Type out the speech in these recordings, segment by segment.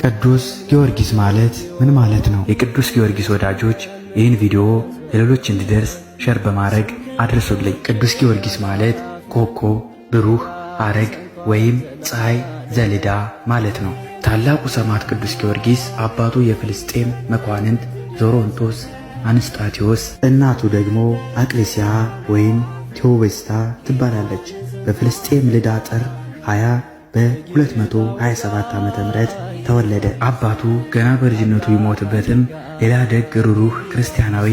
ቅዱስ ጊዮርጊስ ማለት ምን ማለት ነው? የቅዱስ ጊዮርጊስ ወዳጆች ይህን ቪዲዮ ለሌሎች እንዲደርስ share በማድረግ አድርሱልኝ። ቅዱስ ጊዮርጊስ ማለት ኮከብ፣ ብሩህ፣ ሐረግ ወይም ፀሐይ ዘልዳ ማለት ነው። ታላቁ ሰማዕት ቅዱስ ጊዮርጊስ አባቱ የፍልስጤም መኳንንት ዞሮንቶስ አንስጣቴዎስ፣ እናቱ ደግሞ አቅሌስያ ወይም ቴዎቤስታ ትባላለች። በፍልስጤም ልዳ ጥር 20 በ227 ዓ.ም ተወለደ። አባቱ ገና በልጅነቱ ቢሞትበትም ሌላ ደግ ርሩህ ክርስቲያናዊ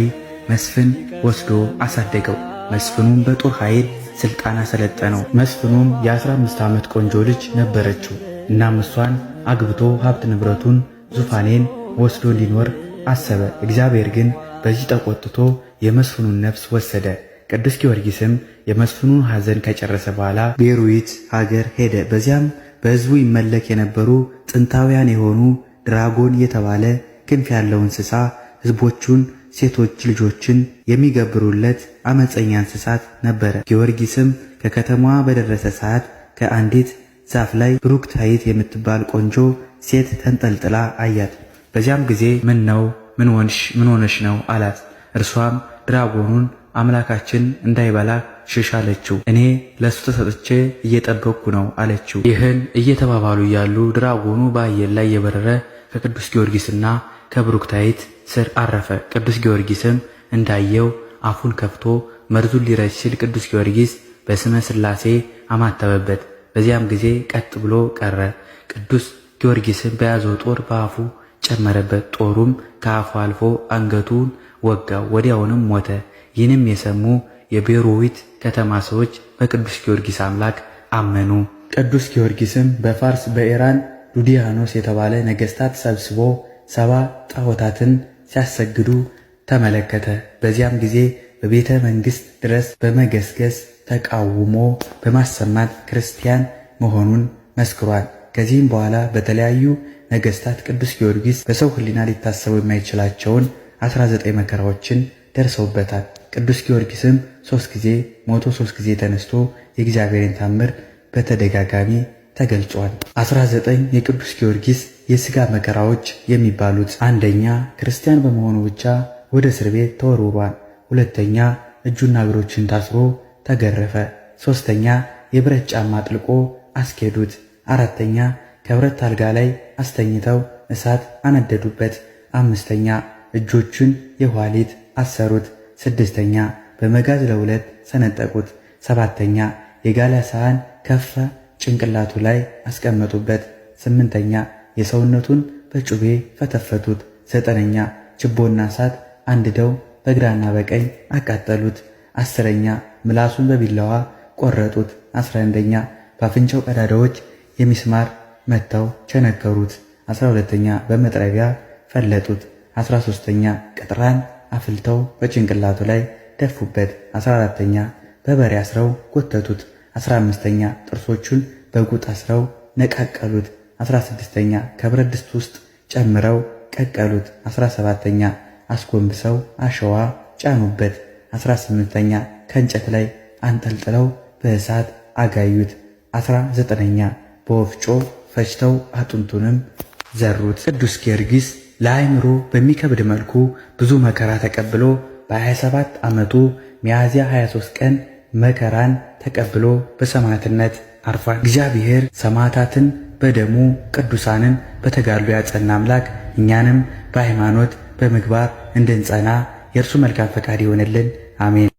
መስፍን ወስዶ አሳደገው። መስፍኑም በጦር ኃይል ስልጣን አሰለጠነው። መስፍኑም የ15 ዓመት ቆንጆ ልጅ ነበረችው። እናም እሷን አግብቶ ሀብት ንብረቱን ዙፋኔን ወስዶ እንዲኖር አሰበ። እግዚአብሔር ግን በዚህ ተቆጥቶ የመስፍኑን ነፍስ ወሰደ። ቅዱስ ጊዮርጊስም የመስፍኑን ሐዘን ከጨረሰ በኋላ ቤሩዊት ሀገር ሄደ። በዚያም በሕዝቡ ይመለክ የነበሩ ጥንታውያን የሆኑ ድራጎን የተባለ ክንፍ ያለው እንስሳ ሕዝቦቹን ሴቶች ልጆችን የሚገብሩለት አመፀኛ እንስሳት ነበረ። ጊዮርጊስም ከከተማዋ በደረሰ ሰዓት ከአንዲት ዛፍ ላይ ብሩክታይት የምትባል ቆንጆ ሴት ተንጠልጥላ አያት። በዚያም ጊዜ ምን ነው ምን ሆንሽ ምን ሆነሽ ነው አላት። እርሷም ድራጎኑን አምላካችን እንዳይበላ ሽሽ አለችው። እኔ ለእሱ ተሰጥቼ እየጠበቅኩ ነው አለችው። ይህን እየተባባሉ እያሉ ድራጎኑ በአየር ላይ የበረረ ከቅዱስ ጊዮርጊስና ከብሩክታይት ስር አረፈ። ቅዱስ ጊዮርጊስም እንዳየው አፉን ከፍቶ መርዙን ሊረጭ ሲል ቅዱስ ጊዮርጊስ በስመ ሥላሴ አማተበበት። በዚያም ጊዜ ቀጥ ብሎ ቀረ። ቅዱስ ጊዮርጊስም በያዘው ጦር በአፉ ጨመረበት። ጦሩም ከአፉ አልፎ አንገቱን ወጋው፣ ወዲያውንም ሞተ። ይህንም የሰሙ የቤሮዊት ከተማ ሰዎች በቅዱስ ጊዮርጊስ አምላክ አመኑ። ቅዱስ ጊዮርጊስም በፋርስ በኢራን ዱዲያኖስ የተባለ ነገሥታት ሰብስቦ 70 ጣዖታትን ሲያሰግዱ ተመለከተ። በዚያም ጊዜ በቤተ መንግሥት ድረስ በመገስገስ ተቃውሞ በማሰማት ክርስቲያን መሆኑን መስክሯል። ከዚህም በኋላ በተለያዩ ነገሥታት ቅዱስ ጊዮርጊስ በሰው ሕሊና ሊታሰቡ የማይችላቸውን 19 መከራዎችን ደርሰውበታል። ቅዱስ ጊዮርጊስም ሶስት ጊዜ ሞቶ ሶስት ጊዜ ተነስቶ የእግዚአብሔርን ታምር በተደጋጋሚ ተገልጿል። 19 የቅዱስ ጊዮርጊስ የሥጋ መከራዎች የሚባሉት፣ አንደኛ፣ ክርስቲያን በመሆኑ ብቻ ወደ እስር ቤት ተወርውሯል። ሁለተኛ፣ እጁና እግሮችን ታስሮ ተገረፈ። ሦስተኛ፣ የብረት ጫማ አጥልቆ አስኬዱት። አራተኛ፣ ከብረት አልጋ ላይ አስተኝተው እሳት አነደዱበት። አምስተኛ፣ እጆቹን የኋሊት አሰሩት። ስድስተኛ፣ በመጋዝ ለሁለት ሰነጠቁት። ሰባተኛ፣ የጋለ ሰሃን ከፍ ጭንቅላቱ ላይ አስቀመጡበት። ስምንተኛ፣ የሰውነቱን በጩቤ ፈተፈቱት። ዘጠነኛ፣ ችቦና እሳት አንድደው በግራና በቀኝ አቃጠሉት። 10ኛ፣ ምላሱን በቢላዋ ቆረጡት። 11ኛ፣ በአፍንጫው ቀዳዳዎች የሚስማር መጥተው ቸነከሩት። 12ኛ፣ በመጥረቢያ ፈለጡት። 13ኛ፣ ቅጥራን አፍልተው በጭንቅላቱ ላይ ደፉበት። 14ኛ፣ በበሬ አስረው ጎተቱት። 15ኛ፣ ጥርሶቹን በጉጥ አስረው ነቃቀሉት። 16ኛ፣ ከብረት ድስት ውስጥ ጨምረው ቀቀሉት። 17ኛ፣ አስጎንብሰው አሸዋ ጫኑበት። 18ኛ፣ ከእንጨት ላይ አንጠልጥለው በእሳት አጋዩት። 19ኛ፣ በወፍጮ ፈጭተው አጥንቱንም ዘሩት። ቅዱስ ጊዮርጊስ ለአእምሮ በሚከብድ መልኩ ብዙ መከራ ተቀብሎ በ27 ዓመቱ ሚያዝያ 23 ቀን መከራን ተቀብሎ በሰማዕትነት አርፏል። እግዚአብሔር ሰማዕታትን በደሙ ቅዱሳንን በተጋድሎ ያጸና አምላክ እኛንም በሃይማኖት በምግባር እንድንጸና የእርሱ መልካም ፈቃድ ይሆንልን። አሜን።